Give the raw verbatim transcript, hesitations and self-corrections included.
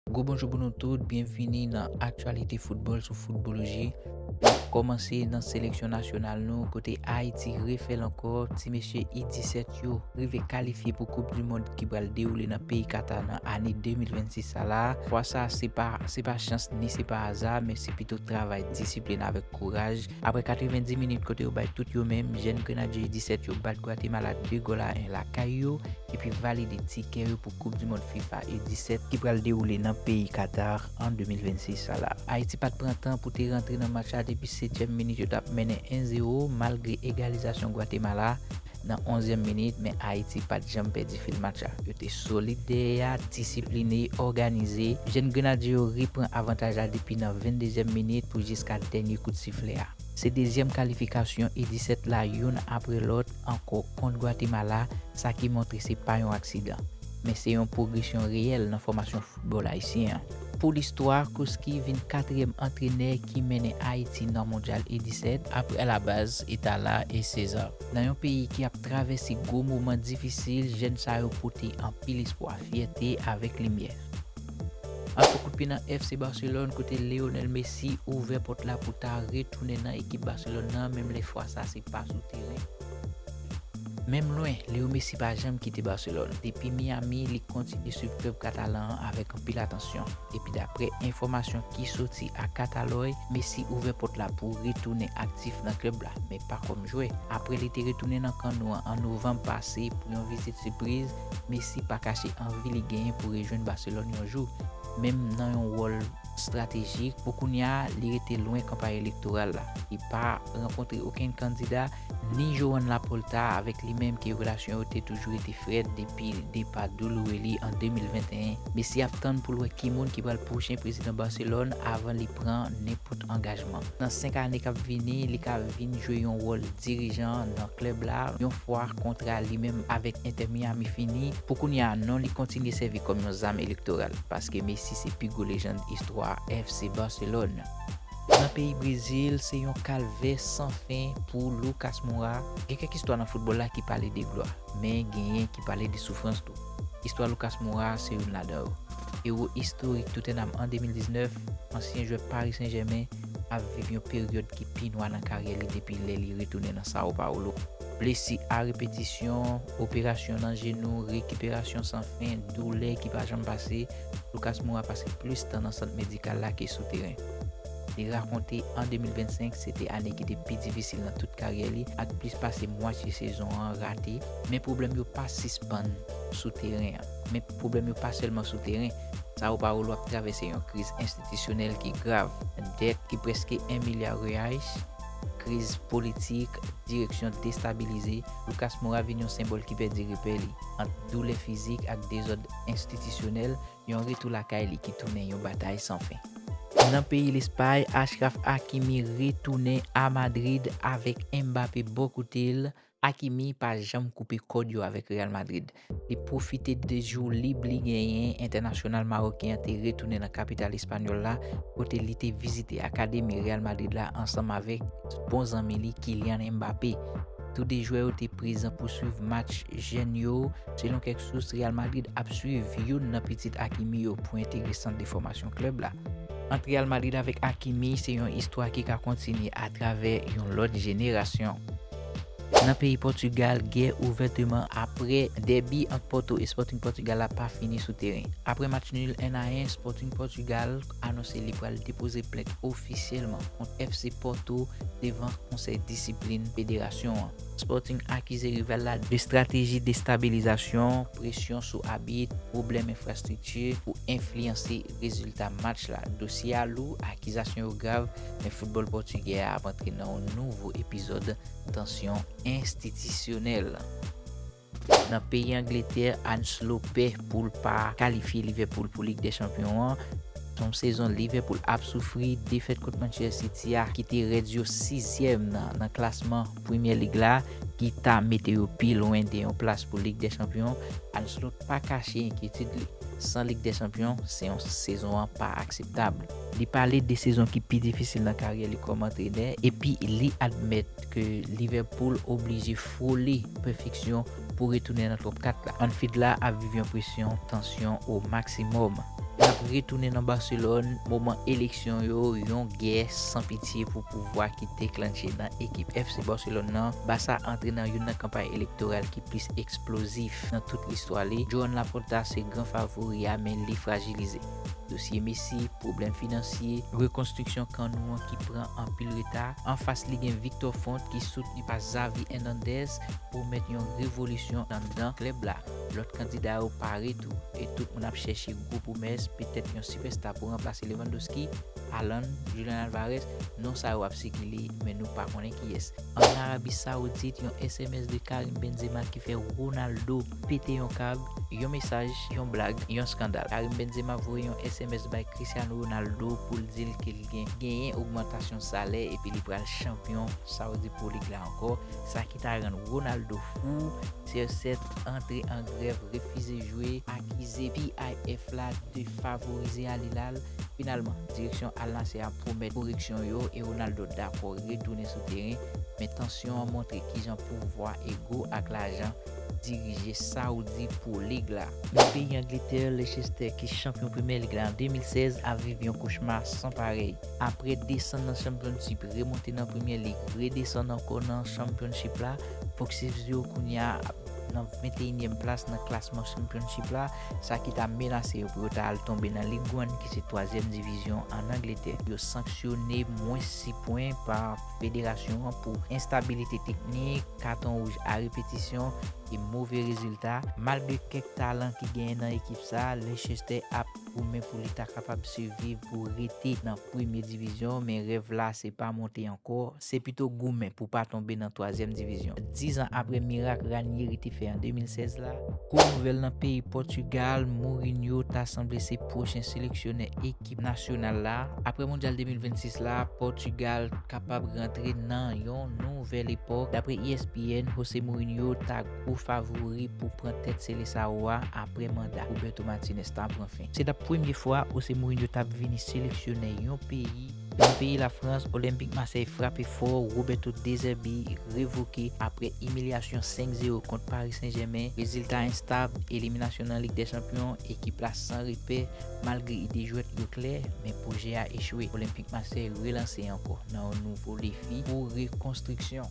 Gwo bonjou pou nou tout, byenvini nan aktyalite foutbòl sou Foutboloji. N ap kòmanse nan seleksyon nasyonal nou, kote Ayiti refè l ankò. Ti mesye I disèt yo rive kalifye pou Koup di Mond ki pral dewoule nan peyi Kata nan ane de mil vennsis sa la. Fwa sa, se pa, se pa chans ni se pa aza, men se pito travay, disiplin avèk kouraj. Apre katrevenndis minit kote yo bay tout yo menm, jèn Grenadye I disèt yo bat Gwatemala de gòl a en lakay yo, epi valide tikè yo pou Koup di Mond fifa I disèt ki pral dewoule nan peyi Katar an de mil vennsis sa la. Ayiti pa t pran tan pou te rantre nan match la, depi setyèm minit yo t ap mennen en zewo, malgre egalizasyon Gwatemala nan onzyèm minit, men Ayiti pa t janm pèdi fil match la. Yo te solid dèyè a, disipline, òganize. Jèn Grenadye yo repran avantaj la depi nan venndezyèm minit pou jiska dènye kout siflè a. Se dezyèm kalifikasyon I disèt la youn apre lòt ankò kont Gwatemala, sa ki montre se pa yon aksidan, men se yon pwogresyon reyèl nan fòmasyon foutbòl ayisyen an. Pou listwa, Koski vin katriyèm antrenè ki mennen Ayiti nan Mondyal I disèt, apre Labaz, Etala e César. Nan yon peyi ki ap travèse gwo moman difisil, jèn sa yo pote anpil espwa, fyète avèk limyè. An fè kout pye nan F C Barcelone, kote Lionel Messi ouvè pòt la pou ta retounen nan ekip Barcelone nan, menm lè fwa sa se pa sou teren. Menm lwen, Leo Messi pa janm kite Barcelone. Depi Miami, li kontinye swiv klèb katalan an avèk anpil atansyon. Epi daprè enfòmasyon ki soti a Cataloy, Messi ouvè pòt la pou retounen aktif nan klèb la, men pa kòm jwè. Apre li te retounen nan kan nou an an novanm pase pou yon vizit sipriz, Messi pa kache anvi li genyen pou rejwenn Barcelone yon jou, menm nan yon wòl estratejik. Pou kounye a, li rete lwen kanpay elektoral la. Li pa rankontre okenn kandida, ni Joan Laporta, avèk li menm ke relasyon yo te toujou rete frèt depi depa douloure li an de mil venteyen. Messi ap tann pou l wè ki moun ki pral pwochen prezidan Barcelone avan li pran nenpòt angajman. Nan senk ane k ap vini, li ka vin jwe yon wòl dirijan nan klèb la, yon fwa kontra li menm avèk Inter Miami fini. Pou kounye a, non li kontinye sèvi kòm yon zam elektoral, paske Messi se pi gwo lejann istwa F C Barcelone. Nan peyi Brezil, se yon kalvè san fen pou Lucas Moura. Gen kèk istwa nan foutbòl la ki pale de glwa, men genyen ki pale de soufrans tou. Istwa Lucas Moura se youn ladan yo. Ewo istorik Tottenham an de mil diznèf, ansyen jwè Paris Saint-Germain, ap viv yon peryòd ki pi nwa nan karyè li depi lè li retounen nan Sao Paulo. Blesi a repetisyon, operasyon nan jenou, rekiperasyon san fen, doulè ki pa janm pase, Lucas Moura pase plis tan nan sant medikal la ke sou teren. Li rakonte an de mil vennsenk, se te ane ki te pi difisil nan tout karyè li, ak plis pase mwatye sezon an rate. Men pwoblèm yo pa sispann sou teren an. Men pwoblèm yo pa sèlman sou teren. Sao Paulo ap travèse yon kriz enstitisyonèl ki grav. Dèt ki prèske en milya reais, kriz politik, direksyon destabilize. Lucas Moura vin yon senbòl ki pèdi repè li. Ant doulè fizik ak dezòd enstitisyonèl, yon retou lakay li ki tounen yon batay san fen. Nan peyi Lespay, Achraf Hakimi retounen a Madrid avèk Mbappé bò kote l. Hakimi pa janm koupe kòd yo avèk Real Madrid. Li pwofite de jou lib li genyen, entènasyonal mawoken an te retounen nan kapital espanyòl la, kote li te vizite akademi Real Madrid la ansanm avèk bon zanmi li Kylian Mbappé. Tou de jwè yo te prezan pou swiv match jèn yo. Selon kèk sous, Real Madrid ap swiv youn nan pitit Hakimi yo pou entegre sant de fòmasyon klèb la. Ant Real Madrid avèk Hakimi, se yon istwa ki ka kontinye atravè yon lòt jenerasyon. Nan peyi Pòtigal, gè ouvèteman apre dèbi ant Porto e Sporting Portugal la pa fini sou teren. Apre match nil en a en, Sporting Portugal anonse li pral depoze plent ofisyèlman kont F C Porto devan konsèy disiplin federasyon an. Sporting akize rival la de estrateji destabilizasyon, presyon sou abit, pwoblèm enfrastrikti pou enfliyanse rezilta match la. Dosye a lou, akizasyon yo grav, men foutbòl pòtigè a ap antre nan yon nouvo epizòd tansyon enstitisyonèl. Nan peyi Angletè, Ancelotti pè pou l pa kalifye Liverpool pou Lig dè Chanpyon an. Se yon sezon Liverpool ap soufri. Defèt kont Manchester City a kite Reds yo sizyèm nan, nan klasman Premier League la, ki ta mete yo pi lwen de yon plas pou Lig dè Chanpyon. Ancelotti pa kache enkyetid li. San Lig dè Chanpyon, se yon sezon an pa akseptab. Li pale de sezon ki pi difisil nan karyè li kòm antrenè, epi li admèt ke Liverpool oblije fwole pèfeksyon pou retounen nan top kat la. Anfield la ap viv yon presyon, tansyon o maksimòm. N ap retounen nan Barcelone, moman eleksyon yo, yon gè san pitye pou pouvwa ki deklanche nan ekip F C Barcelone nan. Barça antre nan youn nan kanpay elektoral ki plis eksplozif nan tout listwa li. Joan Laporta se gran favori a, men li frajilize. Dosye Messi, pwoblèm finansye, rekonstriksyon kan nou an ki pran anpil reta. Anfas li gen Victor Font ki soutni pa Xavi Hernandez, pwomèt yon revolisyon anndan klèb la. Lòt kandida yo pare tou, e tout moun ap chèche gwo pwomès, petèt yon sipèsta pou ranplase Lewandowski, Haaland, Julian Alvarez, non sa yo ap sikile, men nou pa konnen kiyès. Ann Arabi Sawoudit, yon S M S de Karim Benzema ki fè Ronaldo pete yon kab, yon mesaj, yon blag, yon eskandal. Karim Benzema voye yon S M S bay Cristiano Ronaldo pou l di l ke l gen genyen ogmantasyon salè epi li pral chanpyon Saudi Pro League la ankò, sa ki ta rann Ronaldo fou. C R sèt antre an grèv, refize jwe, akize P I F la de favorize Al Hilal. Finalman, direksyon Al Nassr a pwomèt koreksyon yo e Ronaldo dakò retounen sou teren, men tansyon an montre kijan pouvwa, ego ak lajan dirije Saudi Pro League la. Nan peyi Angletè, Leicester ki chanpyon Premyè Lig la an de mil sèz ap viv yon kochma san parèy. Apre desann nan Championship, remonte nan Premyè Lig, redesann ankò nan Championship la, Foxes yo kounye a ap nan venteyinyèm plas nan klasman Championship la, sa ki ta menase yo pou yo ta al tonbe nan Ligue One ki se twazyèm divizyon ann Angletè. Yo sanksyone mwens sis pwen pa federasyon an pou enstabilite teknik, katon wouj a repetisyon e move rezilta. Malgre kèk talan ki genyen nan ekip sa, Leicester ap goumen pou li ta kapab siviv pou rete nan premye divizyon, men rèv la se pa monte ankò, se pito goumen pou pa tonbe nan twazyèm divizyon. Diz an apre mirak Ranieri te fè an de mil sèz la, gwo nouvèl nan peyi Pòtigal, Mourinho ta sanble se pwochen seleksyonè ekip nasyonal la. Apre Mondyal de mil vennsis la, Pòtigal kapab rantre nan yon nouvèl epòk. Dapre E S P N, Jose Mourinho ta gwo favori pou pran tèt Seleção a apre manda Roberto Martinez ta pran fen. Se t ap premye fwa Jose Mourinho t ap vini seleksyonè yon peyi. Nan peyi Lafrans, Olympique Marseille frape fò, Roberto De Zerbi revoke apre imilyasyon senk zewo kont Paris Saint-Germain. Rezilta enstab, eliminasyon nan Lig dè Chanpyon, ekip la san repè, malgre ide jwèt yo klè, men pwojè a echwe. Olympique Marseille relanse ankò nan yon nouvo defi pou rekonstriksyon.